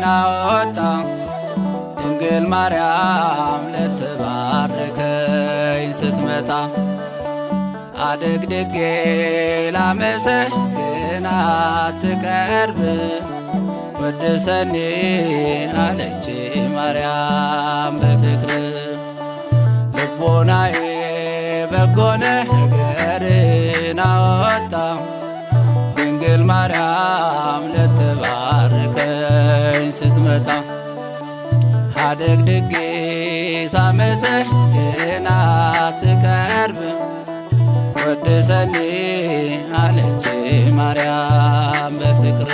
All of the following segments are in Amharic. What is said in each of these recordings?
አወጣ ድንግል ማርያም ልትባርከኝ ስትመጣ። አደግድጌ ላመሰግናት ስቀርብ ወድሰኒ አለች ማርያም በፍቅር። ልቦናዬ በጎ ነገርን አወጣ ድንግል ማርያም ልትባርከኝ ስትመጣ። አደግድጌ ሳመሰግናት ስቀርብ ወድሰኒ አለች ማርያም በፍቅር።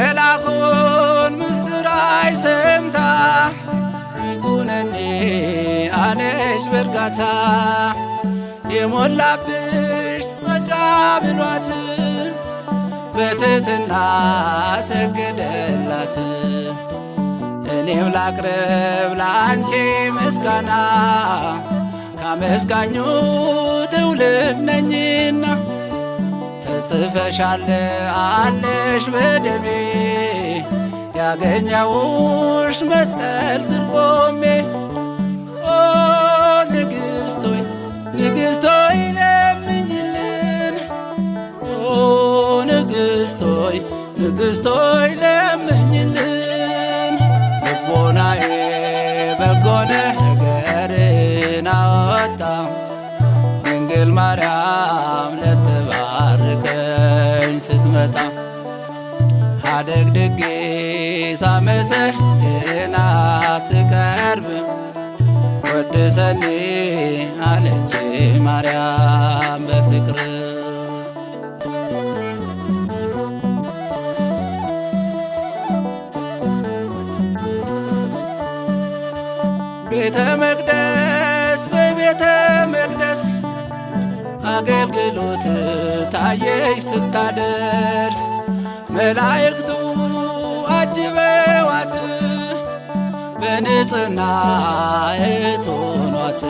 የመልአኩን ምስራች ሰምታ ይኩነኒ አለች በእርጋታ። የሞላብሽ ጸጋ ብሏት በትሕትና ሰገደላት። እኔም ላቅርብ ለአንቺ ምስጋና ካመስጋኙ ትውልድ ነኝና። ተጽፈሻል አለሽ በደሜ ያገኘውሽ መስቀል ስር ቆሜ። ኦ ንግሥት ሆይ፣ ንግሥት ሆይ ለምኝልን። ኦ ንግሥት ሆይ፣ ንግሥት ሆይ ለምኝልን። ልቦናዬ በጎ ነገርን አወጣ ድንግል ማርያም ልትባርከኝ ስትመጣ። አደግድጌ ሳመሰግናት ስቀርብ ወድሰኒ አለች ማርያም በፍቅር። ቤተ መቅደስ በቤተ መቅደስ አገልግሎት ታየች ስታደርስ መላእክቱ አጅበዋት በንጽሕና እቶኗት።